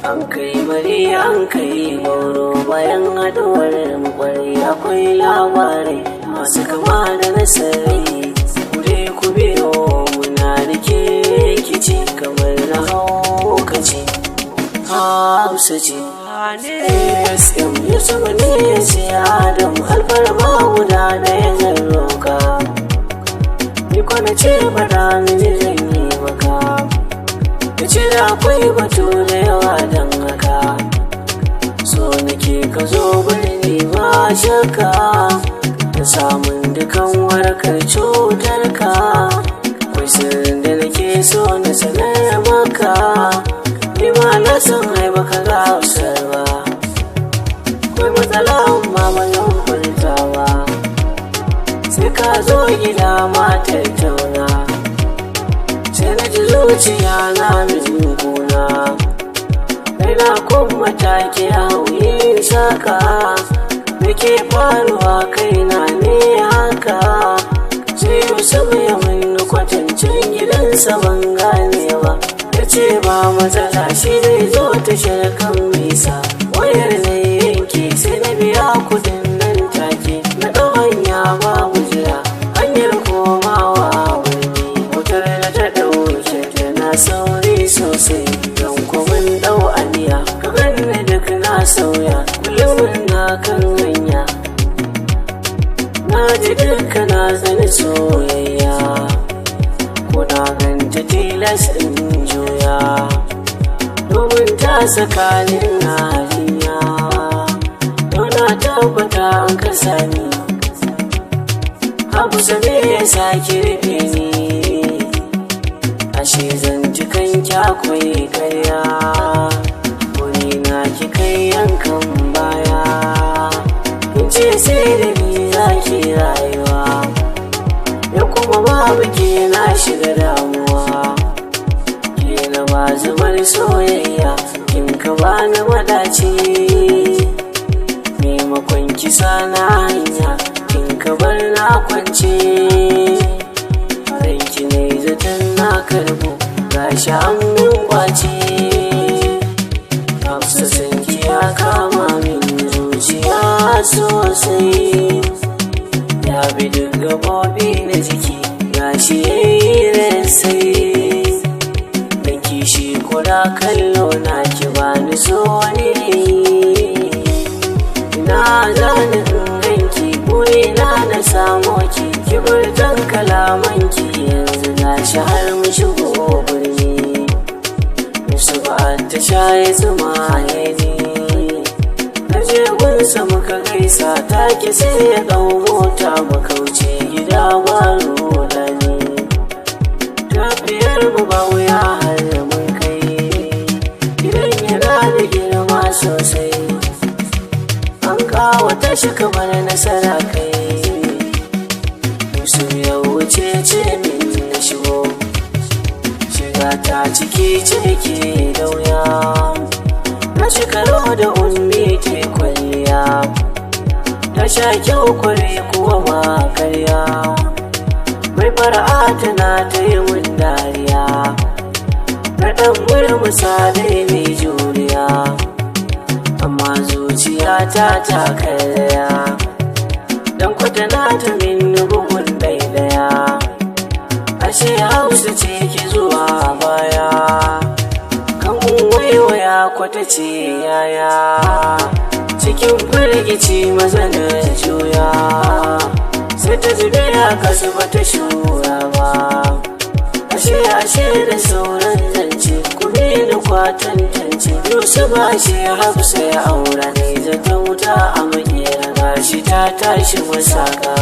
An kai mari an kai goro bayan haduwar mu kwarai, akwai labarai masu kama da nasari. Kure ku biyo muna rike kici kamar na haukaci. Hausa ce SM Yusuf ne ya ce, Adam, alfarma guda ɗaya zan roka. Ni kwana ce, faɗa mini, zan yi maka. Ya ce da akwai batu da yawa, don haka so nake ka zo birni, ba shakka da samun dukan warkar cutar ka. Akwai sirrin da nake so na sanar maka. Ni ma na san ai baka ga Hausar ba. Akwai matsala amma ba zan furta ba, sai ka zo gida ma tattauna. Sai na ji zuciya na min kuna, na kuma take hauyi saka da ke faruwa kaina ne haka. Sai Yusuf ya min kwatancin gidansa, ban gane ba. Ya ce ba matsala, shi zai zo tashar kan misa. Wayar na yanke, sai na biya kudin nan take, na ɗau hanya babu jira, hanyar komawa birni. Motar da ta ɗauke tana sauri sosai, don kuma ɗau aniya. Ka ganni duk na sauya, kullum na kan hanya. Na ji duka na zani soyayya, ko na ganta tilas in juya, domin ta saka ni na jinya. Na tabbata an kasa ni. Abu me ya sake rufe ni? Ashe zantukan akwai karya. Wuri na ki kai yankan baya. Kin ce sai da ni zaki rayuwa, ya kuma babu ke na shiga damuwa. Ke na ba zubar soyayya, kin ka bani madaci. Maimakon kisa na hanya, kin ka bar na kwance. Ranki ne zaton na karbo, gashi an min kwace. Hafsa, sanki ya kama min zuciya sosai, ya bi duk gabobi na jiki, gashi yayi sai dan kishi. Kula kallo na ki bani so ne. Ina zani in ganki? Burina na samo ki, ki furtan kalamanki. Yanzu gashi har mu shigo birni. Yusuf ta shaye zuma ni, na je gunsa muka gaisa take, sai ya ɗau mota muka wuce gida ba rudani. Tafiyar mu ba wuya har mun kai gidan, yana da girma sosai, an kawata shi kamar nasara kai. Yusuf ya wuce, ce min na shigo. Shiga ta ciki ciki da wuya, na shekaru da Ummi ke kwalliya, ta sha kyau kware kuwa ba karya. Mai fara'a tana ta yi mun dariya, na ɗan murmusa dai mai juriya, amma zuciyata ta karya, don kwatana ta min bugun ɗaya. Ashe Hausa ce ke zuwa baya, kan waiwaya kwata ce yaya. Cikin firgici maza na juya, sai ta zube a kasu, bata shura ba. Ashe ashe da sauran zance, ku bi ni kwatantance. Yusuf ashe Hafsa ya aura ne, zata wuta a makera, gashi ta tashi masaka.